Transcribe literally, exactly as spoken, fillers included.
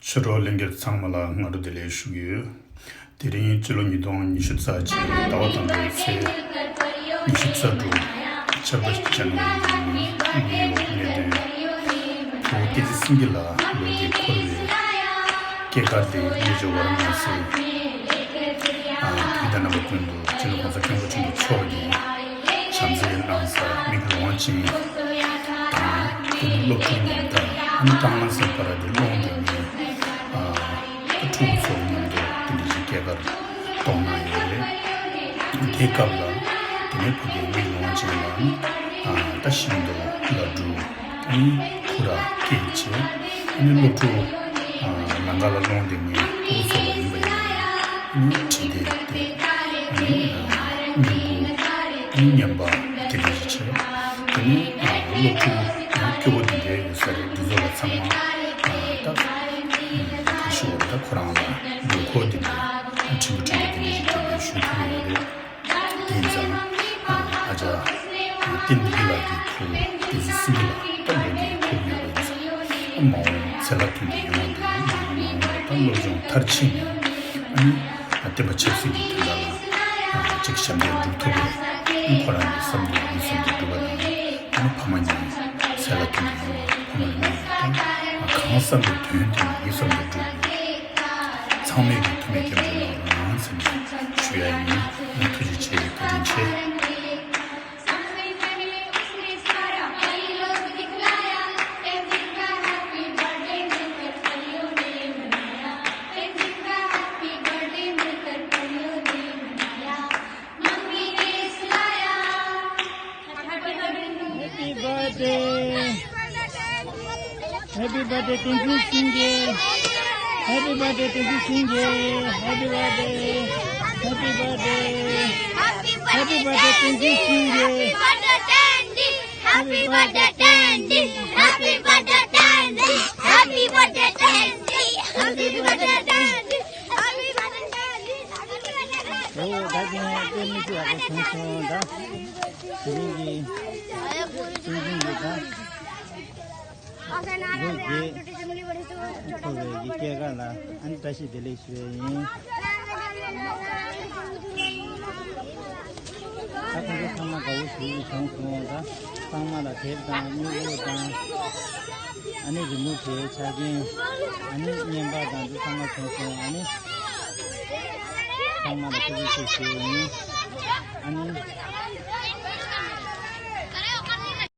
ཕྱི་དྲོ་ལྷན་རྒྱས་ཚང་མ་ལ་སྔ་དྲོ་བདེ་ལེགས་ཞུ་གི་ཡོད། དེ་རིང་སྤྱི་ལོ་ཉིས་སྟོང་ཉི་ཤུ་རྩ་གཅིག་ཟླ་བ་དང་པོའི་ཚེས་ཉི་ཤུ་རྩ་དྲུག་ཆར་པ་ཇན་ཝ་རི་གི་ཉིན་མོ་ཡོད། གནད་དོན། བོད་བསྟན་འཛིན་སེང་གེ་ལ་ལོ་འདི་འཁོར་བའི་སྐྱེས་སྐར་དེ་གནས་མཆོག་ཝཱ་ར་ཎ་སི་བོད་དང་རྣམ་པ་ཀུན་ཏུ་སྤྱི་ནོར་༸གོང་ས་༸སྐྱབས་མགོན་ཆེན་པོ་མཆོག་གིས་བྱམས་བརྩེ་གནང་ས་མིག་ལོང་བ་ཅན་དང་། དེ་ནི་སློབ་ཕྲུག་ཉམ་ཐག་ཨ་ནི་རྐང་ལག་ཟིན་པ་ར་དེ་སློང་དེ་ནི་ཕྲུ་གུ་ཚོ་མཉམ་དུ་དེ་འདྲ་ཞིག་སྐྱེས་སྐར་གཏོང་གནང་ཡོད་རེད། དེའི་སྐབས་ལ་དེ་ནས་ཕ་གིའི་མིག་ལོང་བ་ཅན་ལ་ནི་ད་ཤིན་ཏུ་ལ་འགྲོ། ཨ་ནི་ཁུ་ར་སྐད་བྱས། ཨ་ནི་སློབ་ཕྲུག་ལང་ཀ་ལ་སློང་དེ་ནི་ཕྲུ་གུ་ཚོ་ལ་ཡིན་པ་ཡིན་ན་ཨ་ནི་བྲིས་དེ་དེ་ཨ་ནི་མྱུ་གུ་ཨ་ནི་ངན་པ་དེ་འདྲ་ཞིག་བྱས། དེ་ནི་སློབ་ཕྲུག་སྐྱོ་བོ་དེ་འདྲ་ཡོད་ས་རེད། འདི་ཚོ་ལ་ཚང་མ་ད་ག་ཞུ་བ་ད་ཁོ་རང་ལ་དགོས་མཁོ་དེ་འདྲ་ཕྲན་བུ་ཕྲན་བུ་དེ་འདྲ་ཞིག་དེ་འདྲ་ཞུ་ཐུབ་ཡོད་རེད། དེ་ཡིན་ཙང་ཨ་ཅག་བསྟན་འཛིན་ལགས་ཀྱི་བུ་བསྟན་འཛིན་སེང་གེ་ལགས་ད་ལོ་རྒྱུས་ཁུག་ཡོད་པ་ཡིན་ཙང་། མ་འོངས་ཚེ་ལ་མཐུན་པའི་ཡོང་བ་འདི་མ་འོངས་ད་སློབ་སྦྱོང་མཐར་ཕྱིན་ནས་ཨ་ནི་བསྟན་པ་ཆབ་སྲིད་ཀྱི་དོན་དག་ལ་ཅིག་ཞབས་འདེགས་སྒྲུབ་ཐུབ་པའི་ཁོ་རང་གི་བསམ་འདུན་ཡིད་བསམ་འདུན་སྒྲུབ་པ་དང་། ཨ་ནི་ཕ་མ་གཉིས་ཚེ་ལ་མཐུན་པའི་ཡོང་བ་ཕ་མ་གཉིས་ད་གང་བསམ་པའི་དོན་དེ་ཡིད་བསམ་འདུན་སྒྲུབ་པའི། ཚང་མས་ཀྱི་ཐུགས་མེད་སྐྱབས་འཇུག་གནང་རོགས་གནང་ཟེར་ནས་ཞུ་ཡ་ཡིན། ཐུགས་རྗེ་ཆེ། བཀའ་དྲིན་ཆེ། Happy birthday. Happy birthday, Tenzin Singye. Happy birthday, Tenzin Singye. Happy birthday. Happy birthday. Happy birthday, Tenzin Singye. Happy birthday, Tenzin. Happy birthday, Tenzin. Happy birthday, Tenzin. Happy birthday, Tenzin. Happy birthday, Tenzin. Happy birthday, Tenzin. ཨོ་ད་དེ་ནས་དེ་མི་ཤེས་པ་སོང་སོང་ད། དེ་རིང་གི་དེ་རིང་གི་ད་ལོ་རྒྱས་འཁོར་བའི་གི་སྐྱེས་སྐར་ལ་ཨ་ནི་བཀྲ་ཤིས་བདེ་ལེགས་ཞུ་ཡ་ཡིན། ད་ཁོང་ཚོ་ཚང་མ་དགའ་བོ་ཞིག་བྱུང་སོང་ད། ཚང་མ་ལ་དེབ་དང་སྨྱུ་གུ་དང་། ཨ་ནི་རི་མོ་བྲིས་ཆ་རྐྱེན། ཨ་ནི་རྔན་པ་དང་འདི་ཚང་མ་བྱུང་སོང་། ཨ་ནི་ཚང་མ་ལ་ཐུགས་རྗེ་ཆེ་ཞུ་ཡ་ཡིན། ཨ་ནི།